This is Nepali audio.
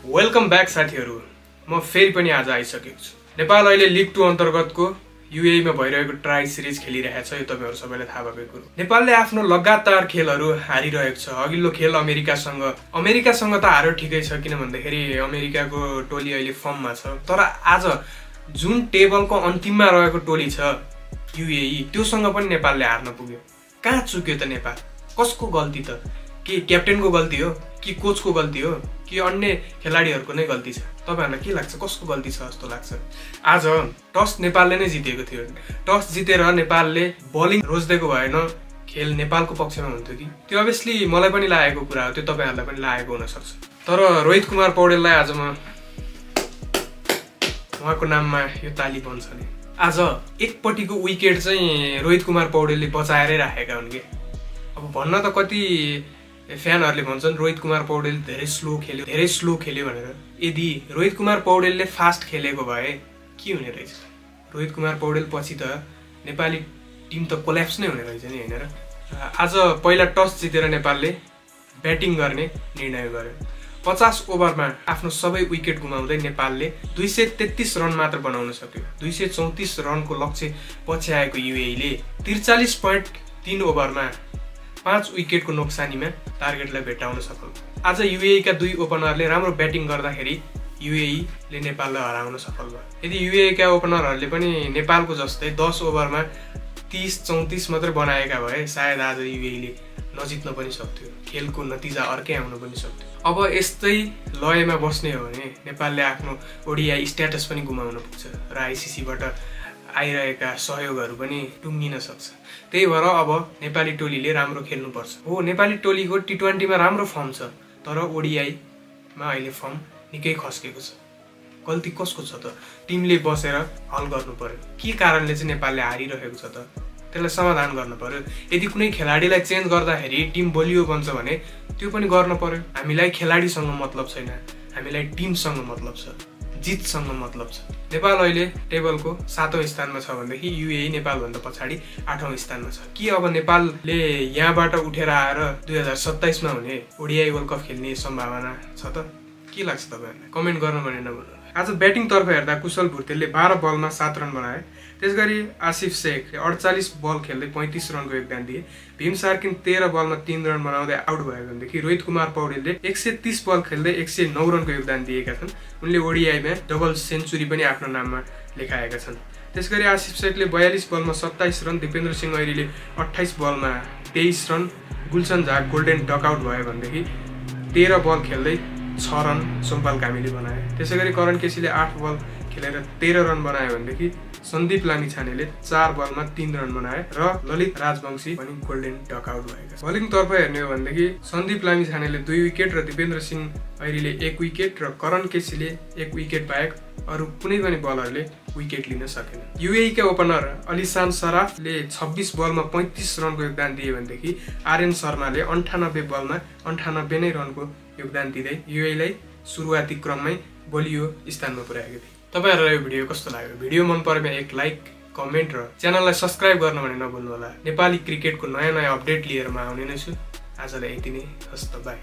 वेलकम ब्याक साथीहरु। म फेरि पनि आज आइसकेको छु। नेपाल अहिले लिग 2 अन्तर्गतको युएई मा भइरहेको ट्राई सिरिज खेलिरहेछ। यो तपाईहरु सबैलाई थाहा भएको कुरो। नेपालले आफ्नो लगातार खेलहरु हारिरहेको छ। अघिल्लो खेल अमेरिकासँग त हारो ठिकै छ, किन भन्दाखेरि अमेरिकाको टोली अहिले फर्ममा छ। तर आज जुन टेबलको अन्तिममा रहेको टोली छ युएई, त्योसँग पनि नेपालले हार्न पुग्यो। कहाँ चुक्यो त नेपाल? कसको गल्ती त? के क्याप्टेनको गल्ती हो कि कोचको गल्ती हो कि अन्य खेलाडीहरुको नै गल्ती छ? तपाईहरुलाई के लाग्छ, कसको गल्ती छ जस्तो लाग्छ? आज टस नेपालले नै जितेको थियो। टस जितेर नेपालले बलिङ रोज्देको भएन, खेल नेपालको पक्षमा हुन्थ्यो कि? त्यो अभियसली मलाई पनि लागेको कुरा हो, त्यो तपाईहरुलाई पनि लागेको हुन सक्छ। तर रोहित कुमार पौडेललाई आज उहाँको नाममा यो ताली बन्छ नि। आज एकपट्टिको विकेट चाहिँ रोहित कुमार पौडेलले बचाएरै राखेका हुन् के। अब भन्न त कति फ्यानहरुले भन्छन् रोहित कुमार पौडेल धेरै स्लो खेल्यो भनेर। यदि रोहित कुमार पौडेलले फास्ट खेलेको भए के हुने रहेछ? रोहित कुमार पौडेल पछि त नेपाली टिम त कोल्याप्स नै हुने रहेछ नि, हैन र? आज पहिला टस जितेर नेपालले ब्याटिङ गर्ने निर्णय गर्यो। 50 ओभरमा आफ्नो सबै विकेट गुमाउँदै नेपालले 233 रन मात्र बनाउन सक्यो। 234 रनको लक्ष्य पछ्याएको युएईले 43.3 ओभरमा 5 विकेटको नोक्सानीमा टार्गेटलाई भेट्टाउन सफल। आज युएई का दुई ओपनरले राम्रो ब्याटिङ गर्दाखेरि युएईले नेपाललाई हराउन सफल भयो। यदि युएई का ओपनरहरूले पनि नेपालको जस्तै 10 ओभरमा 30-34 मात्र बनाएका भए सायद आज युएईले नजित्न पनि सक्थ्यो, खेलको नतिजा अर्कै आउन पनि सक्थ्यो। अब यस्तै लयमा बस्ने हो भने नेपालले आफ्नो ओडिआई स्ट्याटस पनि गुमाउन पुग्छ र आइसिसीबाट आइरहेका सहयोगहरु पनि टुङ्गिन सक्छ। त्यही भएर अब नेपाली टोलीले राम्रो खेल्नु पर्छ। हो, नेपाली टोलीको टी20 मा राम्रो फर्म छ, तर ओडिआई मा अहिले फर्म निकै खस्केको छ। गल्ती कसको छ त? टिमले बसेर हल गर्नु पर्यो। के कारणले चाहिँ नेपालले हारिरहेको छ त? त्यसलाई समाधान गर्न पर्यो। यदि कुनै खेलाडीलाई चेन्ज गर्दाखेरि टिम बलियो बन्छ भने त्यो पनि गर्न पर्यो। हामीलाई खेलाडीसँग मतलब छैन, हामीलाई टिमसँग मतलब छ, जितसँग मतलब छ। नेपाल अहिले टेबलको 7औं स्थानमा छ भनेदेखि युएई नेपाल भन्दा पछाडी 8औं स्थानमा छ। के अब नेपालले यहाँबाट उठेर आएर 2027 मा हुने ओडिआई वर्ल्ड कप खेल्ने सम्भावना छ त? के लाग्छ तपाईहरुलाई? कमेन्ट गर्न भने नभन्नु। आज ब्याटिङ तर्फ हेर्दा कुशल भुर्तेलले 12 बलमा 7 रन बनाए। त्यसगरी आसिफ शेखले 48 बल खेल्दै 35 रनको योगदान दिए। भीम सार्किन 13 बलमा 3 रन बनाउँदै आउट भयो भनेदेखि रोहित कुमार पौडेलले 130 बल खेल्दै 109 रनको योगदान दिएका छन्। उनले ओडिआईमा डबल सेन्चुरी पनि आफ्नो नाममा लेखाएका छन्। त्यसगरी आसिफ शेखले 42 बलमा 27 रन, दिपेन्द्र सिंह ऐरीले 28 बलमा 23 run, Gulsan Jha golden dugout भयो भनेदेखि 13 बल खेल्दै 6 रन सोमपाल कामीले बनाए। त्यसैगरी करण केसीले 8 बल खेलेर 13 रन बनाए भनेदेखि सन्दीप लामिछानेले 4 बलमा 3 रन बनाए र ललित राजवंशी पनि गोल्डन डकआउट भएका छन्। बलिङ तर्फ हेर्ने हो भनेदेखि सन्दीप लामिछानेले 2 विकेट र दिपेन्द्र सिंह ऐरीले 1 विकेट र करण केसीले 1 विकेट बाहेक अरु कुनै पनि बलरले विकेट लिन सकेन। युएई का ओपनर अलिसान सराफले 26 बलमा 35 रनको योगदान दिए भनेदेखि आर्यन शर्माले 98 बलमा 98 नै रनको योगदान दिँदै युएईलाई सुरुवाती क्रममै बलियो स्थानमा पुर्याएको थिए। तपाईहरुलाई यो भिडियो कस्तो लाग्यो? भिडियो मन परेमा एक लाइक, कमेन्ट र च्यानललाई सब्स्क्राइब गर्न भने नभुल्नु होला। नेपाली क्रिकेटको नयाँ अपडेट लिएर म आउने नै छु। आजलाई यति नै। हस्त बाइ।